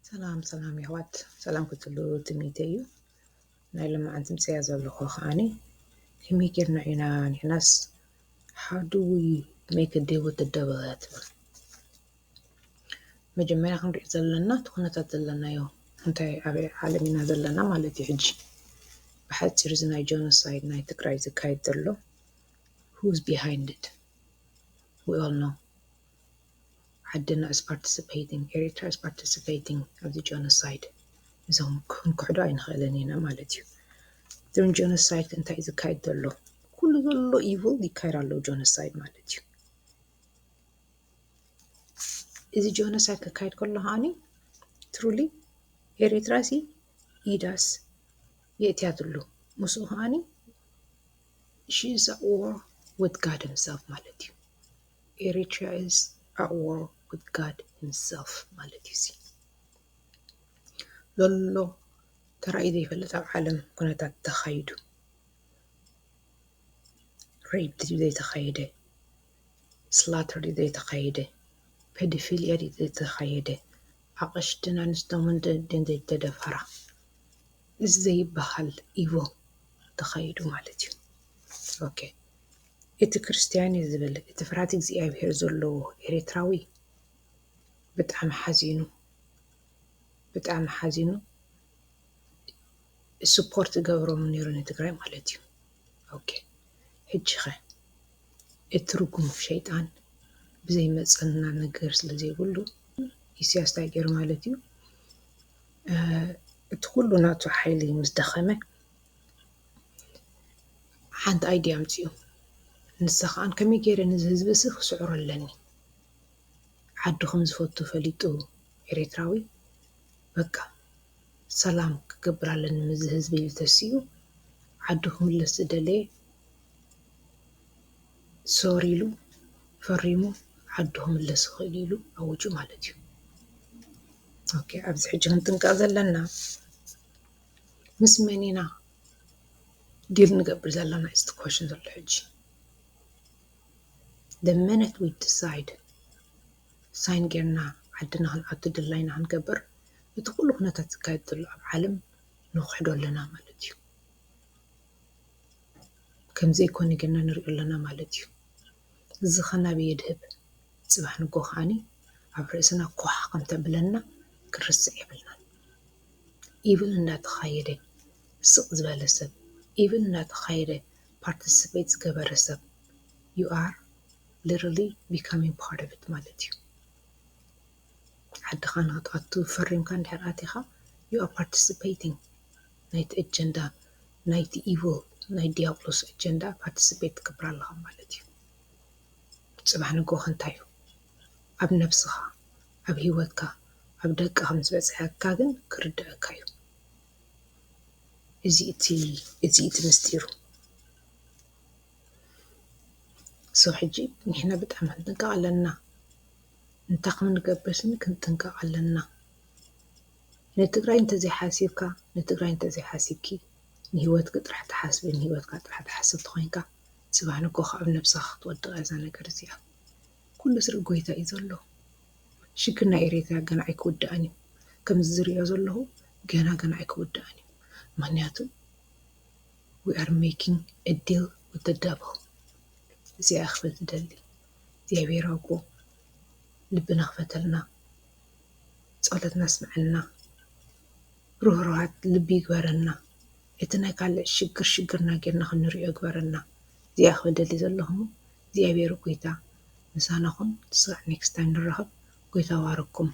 ሰላም ሰላም የሕዋት፣ ሰላም ክትሉ ትምኒተይ እዩ። ናይ ሎማዓንቲ ምፅያ ዘለኹ ከዓኒ ከመይ ጌርና ኢና ንሕናስ how do we make a deal with the devil እያ ትብል። መጀመርያ ክንሪኦ ዘለና እቲ ኩነታት ዘለናዮ እንታይ ኣበይ ዓለም ኢና ዘለና ማለት እዩ። ሕጂ ብሓፂር እዚ ናይ ጀኖሳይድ ናይ ትግራይ ዝካየድ ዘሎ who's behind it? We all know ዓድና is participating፣ ኤሪትራ is participating ኣብዚ ጀኖሳይድ። እዞም ክንክሕዶ ኣይንኽእልን ኢና ማለት እዩ። እዞም ጀኖሳይድ እንታይ እዩ ዝካየድ ዘሎ? ኩሉ ዘሎ ኢቭል ይካየድ ኣሎ ጀኖሳይድ ማለት እዩ። እዚ ጀኖሳይድ ክካየድ ከሎ ከዓኒ ትሩሊ ኤሪትራ ሲ ኢዳስ የእትያትሉ። ምስኡ ከዓኒ she is at war with God himself ማለት እዩ። Eritrea is at war with God himself ማለት እዩ። እዚ ዘሎ ተራእዩ ዘይፈልጥ ኣብ ዓለም ኩነታት ተኻይዱ፣ ሬፕ ድዩ ዘይተኻየደ? ስላተር ድዩ ዘይተኻየደ? ፔዶፊልያ ድዩ ዘይተኻየደ? ኣቕሽትን ኣንስቶምን ደን ዘይተደፈራ? እዚ ዘይበሃል ኢቮ ተኻይዱ ማለት እዩ። ኦኬ፣ እቲ ክርስትያን እዩ ዝብል፣ እቲ ፍርሃት እግዚኣብሔር ዘለዎ ኤርትራዊ ብጣዕሚ ሓዚኑ፣ ብጣዕሚ ሓዚኑ። ስፖርት ይገብሮም ነይሩ ንትግራይ ማለት እዩ። ኦኬ፣ ሕጂ ኸ እቲ ርጉም ሸይጣን ብዘይመፀና ነገር ስለ ዘይብሉ ኢሳያስ እንታይ ገይሩ ማለት እዩ? እቲ ኩሉ ናቱ ሓይሊ ምስ ደኸመ ሓንቲ ኣይድያ ኣምፅኡ። ንሳ ከዓን ከመይ ገይረ ነዚ ህዝቢ ሲ ክስዕሮ ኣለኒ? ዓዱ ከም ዝፈቱ ፈሊጡ ኤርትራዊ በቃ ሰላም ክገብር ኣለኒ ምስዚ ህዝቢ ኢሉ ተሲኡ ዓዱ ክምለስ ዝደለየ ሶር ኢሉ ፈሪሙ ዓዱ ክምለስ ይኽእል ኢሉ ኣውጁ ማለት እዩ። ኦኬ፣ ኣብዚ ሕጂ ክንጥንቀቕ ዘለና ምስ መን ኢና ዲል ንገብር ዘለና is the question ዘሎ ሕጂ። The minute we decide ሳይን ጌርና ዓድና ክንኣቱ ድላይና ክንገብር እቲ ኩሉ ኩነታት ዝካየድ ዘሎ ኣብ ዓለም ንኽሕዶ ኣለና ማለት እዩ። ከም ዘይኮነ ጌርና ንሪኦ ኣለና ማለት እዩ። እዚ ኸ ናበይ የድህብ? ፅባሕ ንጎ ከዓኒ ኣብ ርእስና ኳሕ ከም ተብለና ክርስዕ የብልናን። ኢቭን እንዳተኻየደ ስቕ ዝበለ ሰብ፣ ኢቭን እንዳተኻየደ ፓርቲስፔት ዝገበረ ሰብ you are literally becoming part of it ማለት እዩ። ዓድኻ ንክትኣቱ ፈሪምካ እንድሕር ኣቲኻ you are participating ናይቲ ኣጀንዳ ናይቲ ኢቭል ናይ ዲያብሎስ ኣጀንዳ ፓርቲስፔት ትገብር ኣለኻ ማለት እዩ። ፅባሕ ንጎ እንታይ እዩ ኣብ ነብስኻ ኣብ ህይወትካ ኣብ ደቅኻ ምስ በፅሐካ ግን ክርድኣካ እዩ። እዚ እቲ እዚ እቲ ምስጢሩ። So ሕጂ ንሕና ብጣዕሚ ክንጥንቀቕ ኣለና። እንታይ ከም ንገብር ስኒ ክንጥንቀቕ ኣለና። ንትግራይ እንተዘይሓሲብካ ንትግራይ እንተዘይሓሲብኪ ንህይወትኪ ጥራሕ ትሓስቢ ንህይወትካ ጥራሕ ትሓስብ ተኾይንካ ፅባሕ ንጎ ካብ ነብስኻ ክትወድቕ እያ እዛ ነገር እዚኣ። ኩሉ ስርቂ ጎይታ እዩ ዘሎ። ሽግር ናይ ኤርትራ ገና ኣይክውዳእን እዩ። ከምዚ ዝሪኦ ዘለኹ ገና ገና ኣይክውዳእን እዩ። ምክንያቱ we are making a deal with the devil። እዚኣ ክብል ዝደሊ እግዚኣብሔር ኣቦ ልብና ክፈተልና፣ ጸሎትና ስምዐልና፣ ርህሩሃት ልቢ ይግበረና። እቲ ናይ ካልእ ሽግር ሽግርና ጌርና ክንሪኦ ይግበረና። እዚኣ ክብል ደሊ ዘለኹ እግዚኣብሔር ጎይታ ምሳና ኹን። ስጋዕ ኔክስት ታይም ንራኸብ። ጎይታ ባርኩም።